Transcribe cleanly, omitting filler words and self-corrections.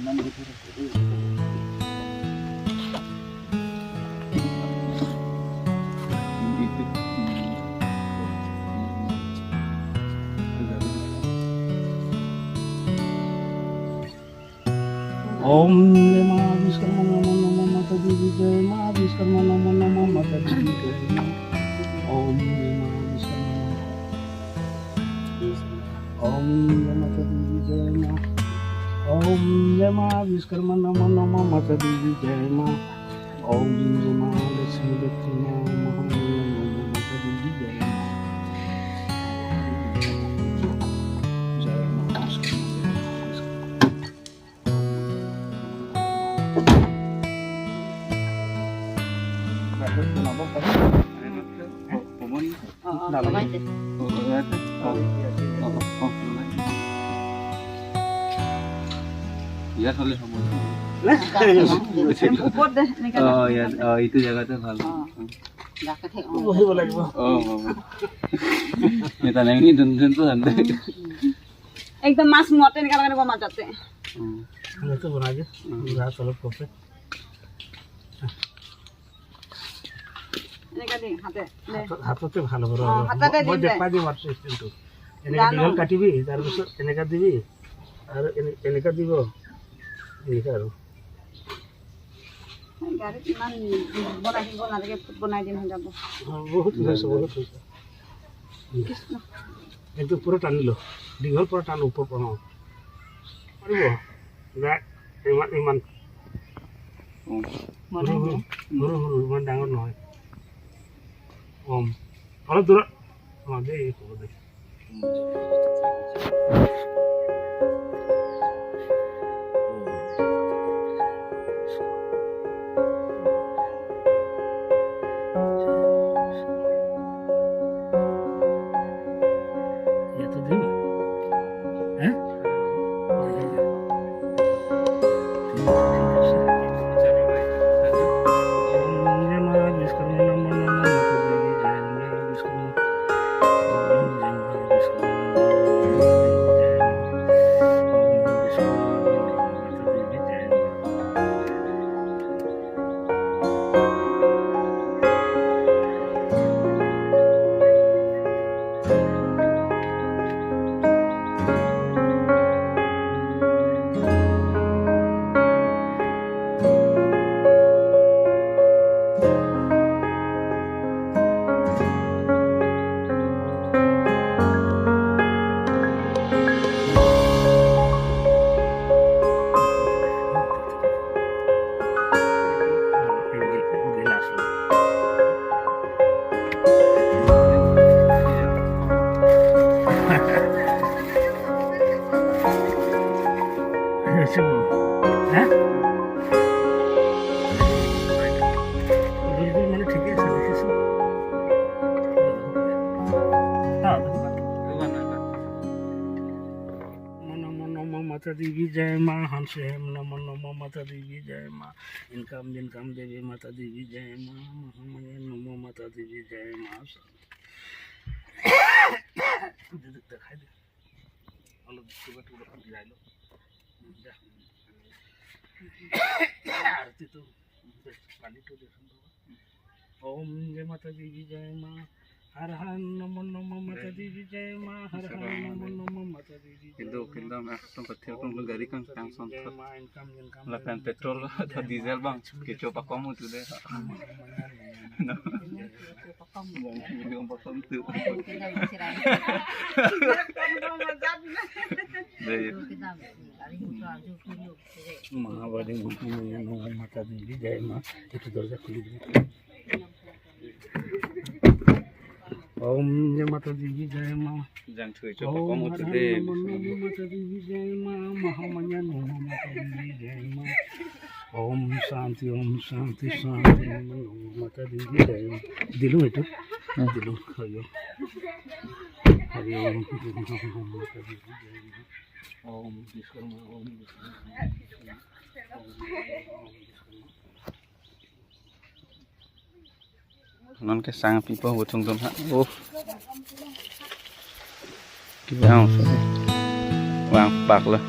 ইমান গধুৰ আছে। ওম জয় মা বিশ্বকর্মা নমো নমো মাতা দেবী জয় মা বিশ্বকর্মা নমো নমো মাতা দেবী জয় মা। ওম জয় মা বিশ্বকর্মা, ওম জয় মাতা দেবী জয় মা। ওম জয় মা বিশ্বকর্মা নমো নমো মাতা দেবী জয় মা। ওম জয় মা লক্ষ্মী লক্ষ্মী মহামায়া নমো মাতা দেবী জয় মা। জয় মা বিশ্বকর্মা, জয় মা বিশ্বকর্মা। বনাব পাৰি। হ'ব নেকি? নালাগে। অঁ, ইয়াত হ'লে হ'ব। ওপৰত দে এনেকে। অঁ, ইয়াত, অঁ, এইটো জেগাতে ভাল। বহিব লাগিব। অঁ, হ'ব। এটা নাইনি যোনটো জানে। একদম মাছ মতে এনেকা লগাই দিব মাজতে। এনেকৈ বনাই দে, গাছ অলপ কপে। এনেকা দি হাতে দে। হাততে ভাল হ'ব। অ, হাততে মই দিম দে। দেখুৱাই দিম আৰু চিষ্টেমটো। এনেকৈ জানো। দীঘল কাটিবি, তাৰপিছত এনেকা দিবি আৰু এনেকা দিব, এনেকা আৰু। গাড়ীত ইমান বনাই থাকিব নালাগে, ফুট বনাই দিম, হৈ যাব। অ, বহুত হৈছে, বহুত হৈছে। কৃষ্ণ। এইটো পুৰা টানি ল, দীঘল পৰা টান ওপৰ পৰা। অঁ, পাৰিব। দে, ইমান ইমান সৰু সৰু সৰু সৰু, ইমান ডাঙৰ নহয়। অঁ, অলপ দূৰত। অঁ, দে, হ'ব দে। ইয়াতে দিম হে। ঠিক আছে। ওম জয় মা বিশ্বকর্মা নমো নমো মাতা দেবী জয় মা বিশ্বকর্মা। ওম জয় মা বিশ্বকর্মা নমো নমো মাতা দেবী জয় মা। ওম বিশ্বকর্মা নমো নমো মাতা দেবী জয় মা। গিলাস। হ্যাঁ, বিলকুল, মানে ঠিকেই আছে, দেখিছোঁ। অঁ, नमो नमो माता देवी जय माँ। हंस हेम नमो नमो माता देवी जय माँ। इनकम जिनकम देवी माता देवी जय माँ। महामाया नमो माता देवी जय माँ। দেখাই দে অলপ, কিবা কিবা যাই লো যা। আৰতিটো পানীটো দেচোন বাবা। ওম জয় মাতা দেৱী জয় মা। হৰ হৰ নমো নমো মাতা দেৱী জয় মা। হৰ হৰ নমো নমো মাতা দেৱী। কিন্তু কিন্তু একদম petrol গাড়ী kan langsung জয় মা। Income income lapan petrol atau diesel bang kecoba kamu tuh deh bang pakom tuh deh. Mahabari Mahamaya নমো মাতা দেৱী জয় মা। একটু দৰজা খুলে দিবি। ওম জয় মাতা দেৱী জয় মা। Jangan coba ওম kamu Har tuh Har deh. নমো নমো মাতা দেৱী জয় মা। মহামায়া নমো মাতা দেৱী জয় মা। ওম শান্তি, ওম শান্তি শান্তি নমো নমো মাতা দেৱী জয় মা। দিলোঁ, এইটো দিলোঁ। হৰি ওম, হৰি ওম নমো মাতা দেৱী জয় মা। ওম বিশ্বকৰ্মা, ওম বিশ্বকৰ্মা, ওম Vishwakarma. Non ke sang pipa botong tom ha. Oh. কিবা ওচৰতে วางปักเลย